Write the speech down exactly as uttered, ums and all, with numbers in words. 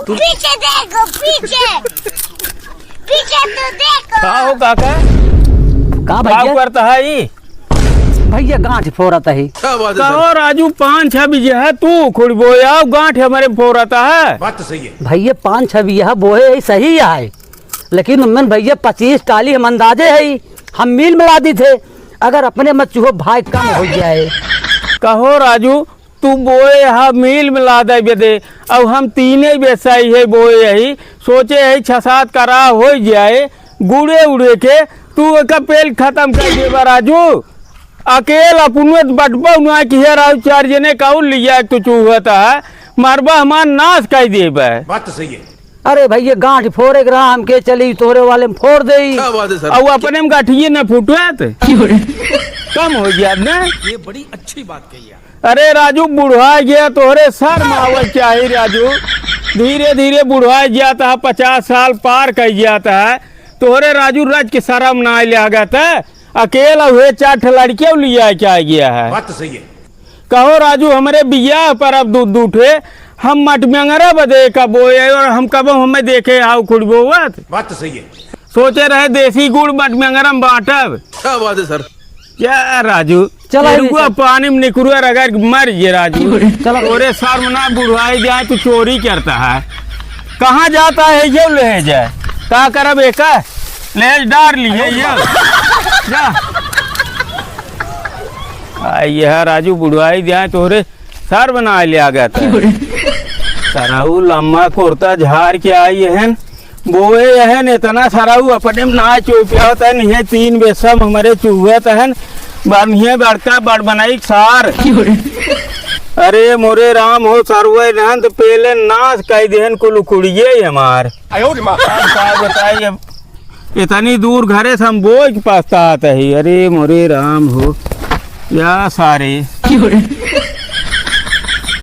पीछे देखो, पीछे, पीछे तो देखो। का हो काका? का का भैया? करता है ई? भैया गांठ फोरत ही। क्या बात है सर? कहो राजू, पाँच छह बीघा है तू खुद बोया, गांठ हमरे फोरत है। बात तो सही है। भैया पाँच छह बीघा बोए ही सही है, लेकिन उनमें भैया पच्चीस टाली हम अंदाजे है, हम मील मिला दी थे, अगर अपने में चूहो भाई कम हो जाए। कहो राजू, तू बोए हा मील मिला दे बदे, अब हम तीने बेसाई है बोए यही, सोचे है छह सात करा हो जाए, गुड़े उड़े के, तू एका पेल खत्म कर देबा राजू। अकेल अपने बटबा ना किहे राजू, चार जने काऊ लिया तू चूहता है, मरबा हमार नाश कर देबा। बात तो सही है। अरे भैया, गांठ फोरे के रहा हमके, चली तोहरे वाले में फोड़ देई। क्या बात है सर? अब अपने में गांठिए न फूटत। कम हो गया ना। ये बड़ी अच्छी बात कही आप। अरे राजू, बुढ़ा गया, तोहरे शर्म आवे चाही राजू। धीरे धीरे बुढ़ा जाता है, पचास साल पार कर जाता है, तोहरे राजू रज के शर्म ना आए लागत है। अकेला हुए चार ठे लड़के लिया के आ गया है। बात तो सही है। कहो राजू, हमरे बियाह पर अब दू, दू ठे हम मटमंगरा बदे का बोए और हम कब हमें देखे आओ खुद बोवत। बात तो सही है। सोचे रहे देसी गुड़ मटमंगरा में बांटब। क्या बात है सर? क्या राजू? चला एरुआ पानी में निकुरुआ रगड़ के मर जे राजू। चला। तोरे शर्म ना बुढ़ाई जाए, तू चोरी करता है। कहाँ जाता है ये ले जाए? का करब एका? ले डार लिए ये। जा। आ, यह राजू बुढ़वाई दिया तोहरे सर बना लिया गया था। सरऊ लम्बा कुर्ता झार के आई हन, बोए हन इतना सरऊ अपने में ना चोपिया होता नहीं है, तीन बेसम हमारे चुहत हन, बनिए बड़का बड़ बनाई सार। अरे मोरे राम हो, सरवे नंद पेले नाश कई देहन कुल कुड़िए हमार। आयो रे माँ। अब का बताई अब। इतनी दूर घरे से हम बोझ पछतात ही। अरे मोरे राम हो, या सारे।